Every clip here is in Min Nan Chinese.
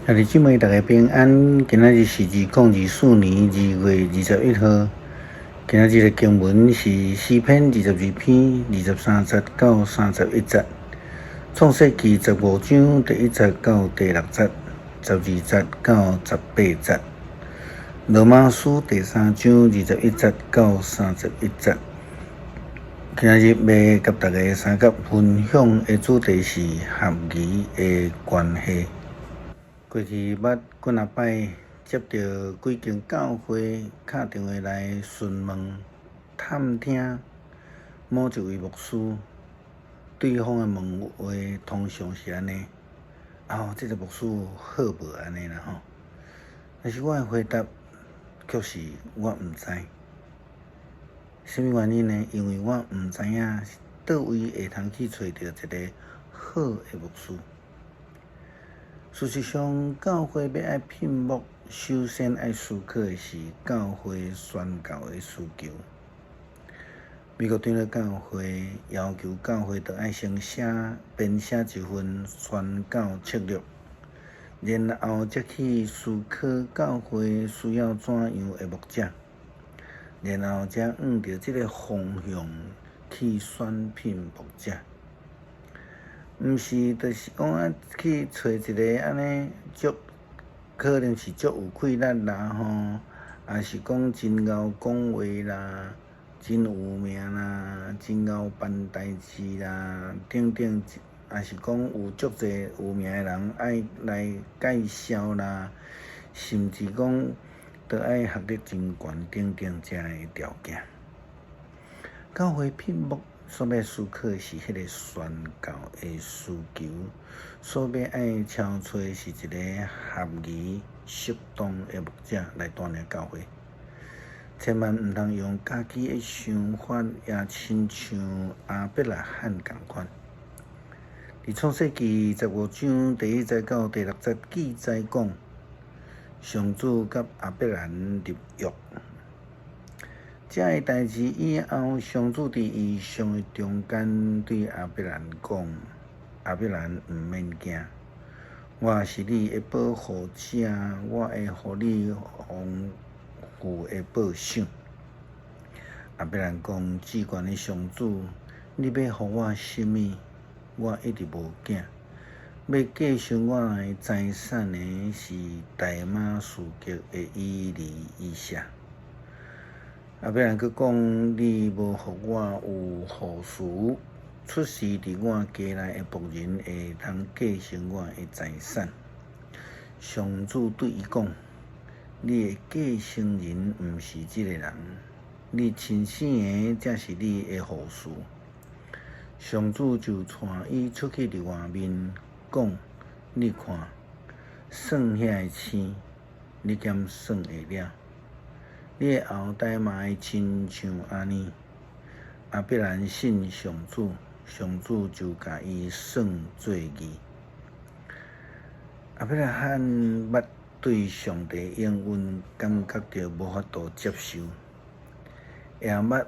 兄弟姊妹，大家平安。今仔日是2024年2月21號。今仔日的經文是詩篇22篇23節到31節，創世記15章第1節到第6節，12節到18節，羅馬書第三章21節到31節。今仔日欲佮大家相佮分享的主題是合宜的關係。過去捌幾若擺接著幾間教會敲電話來詢問、探聽某一位牧師，對方的問話通常是按呢：哦，這個牧師好無按呢啦吼。但是我的回答卻是我毋知。啥物原因呢？因為我毋知影佗位會通去揣著一个好的牧師。事實上，教會欲愛聘牧，首先愛思考的是教會宣教的需求。美國長老教會要求教會著愛先寫編寫一份宣教策略，然後才去思考教會需要怎樣的牧者，然後才按著這个方向去選聘牧者。毋是，就是講啊，去揣一个按呢足，可能是足有氣力啦吼，抑是講真𠢕講話啦，真有名啦，真𠢕辦代誌啦，等等，抑是講有足濟有名的人愛來介紹啦，甚至講著愛學歷真懸等等遮的條件。教會聘牧所欲思考的是彼个宣教的需求，所欲愛敲揣是一个合宜適當的牧者來帶領教會。千萬毋通用家己的想法，也親像亞伯拉罕仝款。佇創世記15章第1節到第6節記載講，上主佮亞伯蘭立約。這个代誌以後，上主佇異象的中間對亞伯蘭講：亞伯蘭，毋免驚，我是你的保護者，我會予你豐富的報賞。亞伯蘭講：至懸的上主，你欲予我啥物？我一直無驚。欲繼承我的財產的是大馬士革的以利以謝。亞伯蘭閣講：你無予我有後嗣，出世佇我家內的僕人會通繼承我的財產。上主對伊講：你的繼承人毋是這个人，你親生的才是你的後嗣。上主就帶伊出去佇外面，講：你看，算遐个星，你敢算會了？你的後代嘛會親像按呢。亞伯蘭信上主，上主就共伊算做義。亞伯拉罕捌對上帝應允感覺著無法度接受，也捌嘛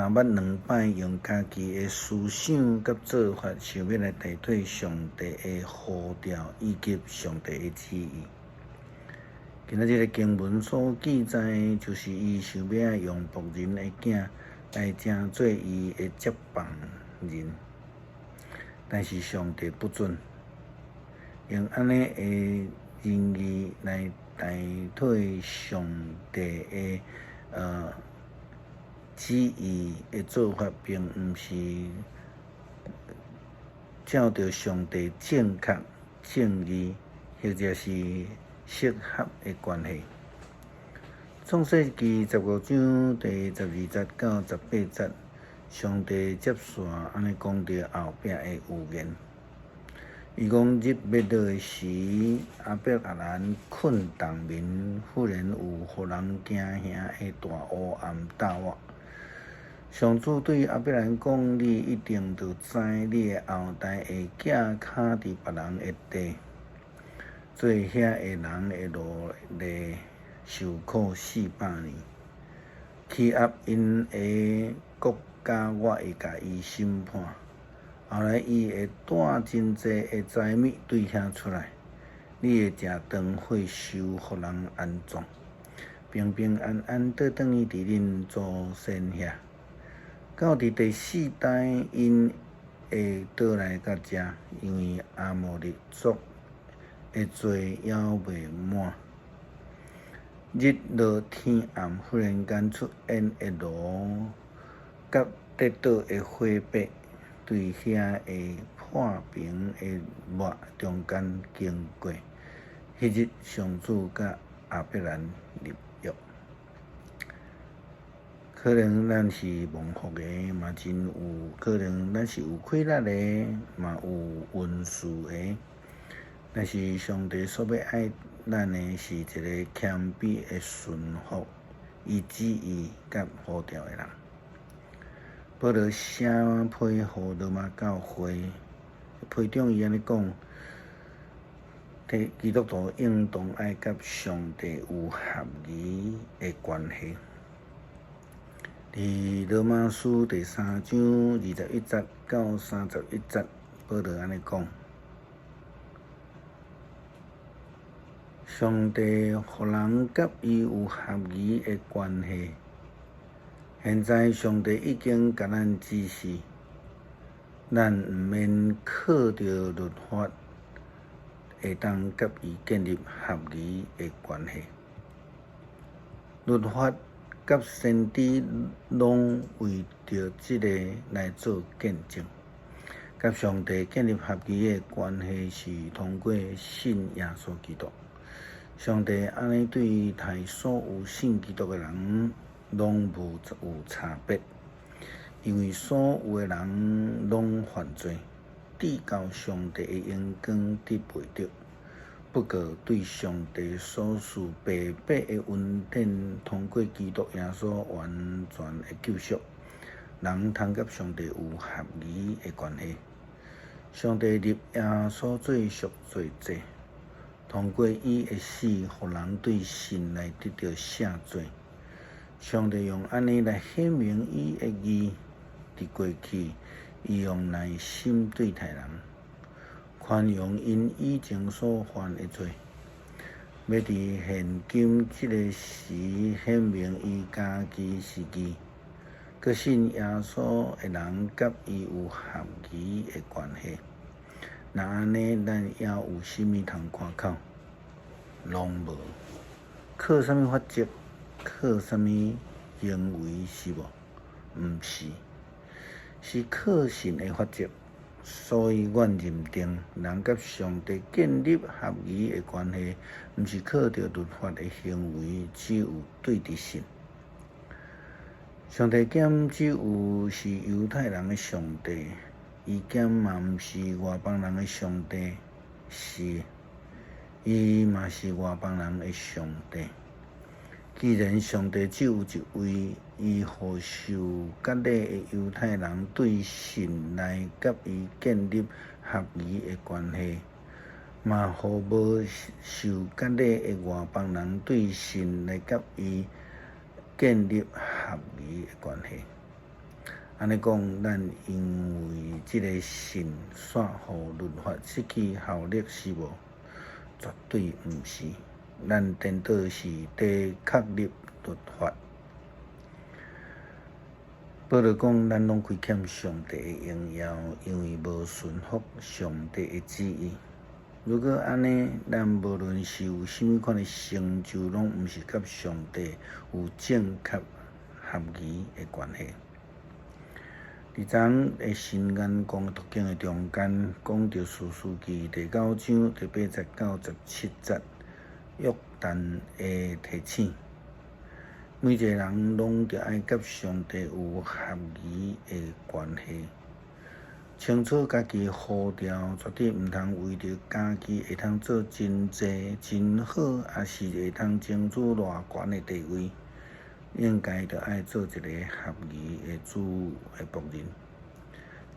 捌兩擺用家己的思想佮做法，想欲來代替上帝的呼召以及上帝的旨意。今仔日的經文所記載，就是伊想欲愛用僕人的囝來成做伊的接棒人，但是上帝不准用按呢的仁義來代替上帝的旨意的做法，並毋是照著上帝正確、正義，或者是適合的關係。創世記15章第12節到18節，上帝接續按呢講著後壁的預言。伊講日欲落的時，亞伯蘭睏當眠，忽然有予人驚嚇的大烏暗罩蓋。上主對亞伯蘭講：你一定著知，你的後代會寄跤佇別人的地，做遐的人的奴隸，受苦400年。欺壓𪜶的國家，我會共伊審判。後來，伊會帶真濟的財物對遐出來。你會食當歲壽，予人安葬，平平安安倒轉去佇恁祖先遐。到佇第四代，𪜶會倒來到遮，因為亞摩利族的罪猶未滿。日落天暗，忽然間出現的爐佮跌倒的火把，對遐个破平的抹中間經過。彼日上主佮亞伯蘭立約。可能咱是蒙福的，嘛真有可能咱是有氣力的，嘛有恩賜的。但是上帝所欲愛咱的是一個謙卑的順服伊旨意佮呼召的人。保羅寫批予羅馬教會，批中伊按呢講：基督徒應當愛佮上帝有合宜的關係。佇羅馬書第三章21節到31節，保羅按呢講：上帝予人佮伊有合宜的關係。現在上帝已經共咱指示，咱毋免靠著律法，會當佮伊建立合宜的關係。律法佮先知攏為著這个來做見證。佮上帝建立合宜的關係是通過信耶穌基督。上帝按呢對待所有信基督的人，攏無有差別，因為所有的人攏犯罪，至到上帝的榮光得袂著。不過，對上帝所賜白白的恩典，通過基督耶穌完全的救贖，人通佮上帝有合宜的關係。上帝立耶穌做贖罪祭，通過伊的死，予人對神來得著赦罪。上帝用按呢來顯明伊的義，佇過去，伊用耐心對待人，寬容𪜶以前所犯的罪，欲佇現今這个時顯明伊家己是義，閣信耶穌的人佮伊有合宜的關係。若按呢，咱猶有啥物通誇口？攏無。靠啥物法則？靠啥物行為是無？毋是，是靠信的法則。所以，阮認定人佮上帝建立合宜的關係，毋是靠著律法的行為，只有對著信。上帝敢只有是猶太人的上帝，伊敢嘛毋是外邦人的上帝？是，伊嘛是外邦人的上帝。既然上帝只有一位，伊予受割禮的猶太人對神來佮伊建立合宜的關係，嘛予無受割禮的外邦人對神來佮伊建立合宜的關係。按呢講，咱因為這个信，煞予律法失去效力是無？絕對毋是。咱顛倒是佇確立律法。保羅講，咱攏虧欠上帝的榮耀，因為無順服上帝的旨意。如果按呢，咱無論是有啥物款的成就，攏毋是佮上帝有正確合宜的關係。佇昨昏的神眼光讀經的中間，講著士師記第九章第八節到十七節，約旦的提醒，每一个人攏著愛佮上帝有合宜的關係。清楚家己呼召，絕對毋通為著家己會通做真濟、真好，抑是會通爭取偌懸的地位，應該著愛做一个合宜的主的僕人，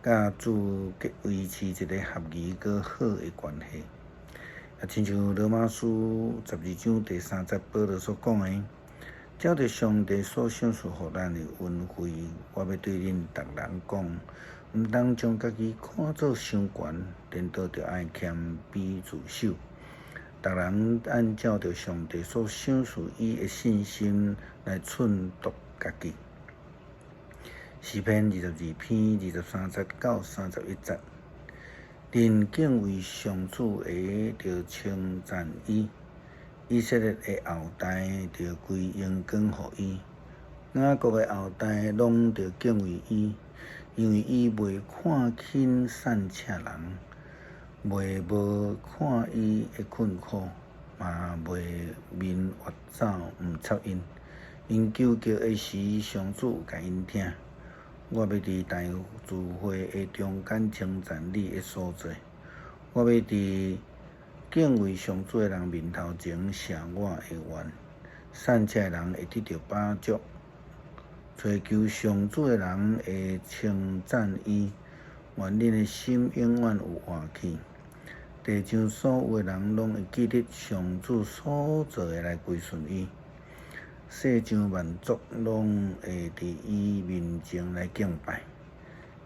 佮主維持一个合宜閣好的關係。啊，親像羅馬書十二章第三節保羅所講的，照著上帝所賞賜予咱的恩惠，我欲對恁逐人講，毋通將家己看做傷懸，顛倒著愛謙卑自守。逐人按照著上帝所賞賜伊的信心來凊度家己。詩篇22篇23節到31節，恁敬畏上主的，著稱讚伊；以色列的後代，著歸榮光予伊。雅各的後代攏著敬畏伊，因為伊袂看輕散赤人，袂無看伊的困苦，嘛袂面越走毋插𪜶。𪜶求告的時，上主有共𪜶聽。我欲佇大聚會的中間稱讚你的所做。我欲佇敬畏上主的人面頭前謝我的願。散赤的人會得著飽足，揣求上主的人會稱讚伊。願恁的心永遠有活氣。地上所有的人攏會記得上主所做的來歸順伊。世上萬族攏會佇伊面前來敬拜，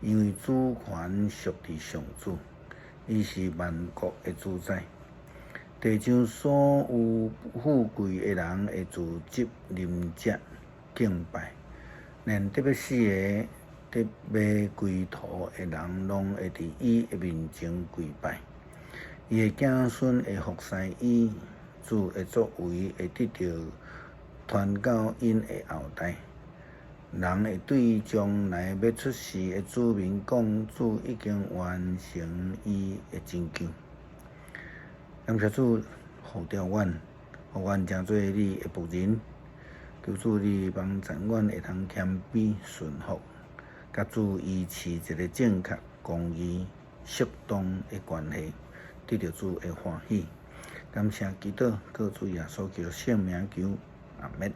因為主權屬佇上主，伊是萬國的主宰。地上所有富貴的人會聚集啉食敬拜，連得欲死的、得欲歸途的人，攏會佇伊的面前跪拜。伊的子孫會服侍伊，主的作為會得著傳到𪜶的後代。人會對將來欲出世的子民講：主已經完成伊的拯救。感謝主呼召阮，予阮成做你的僕人。求主你幫助阮會通謙卑順服，佮主維持一个正確、公義、適當的關係，得著主的歡喜。感謝基督，靠主耶穌基督聖名求，阿們。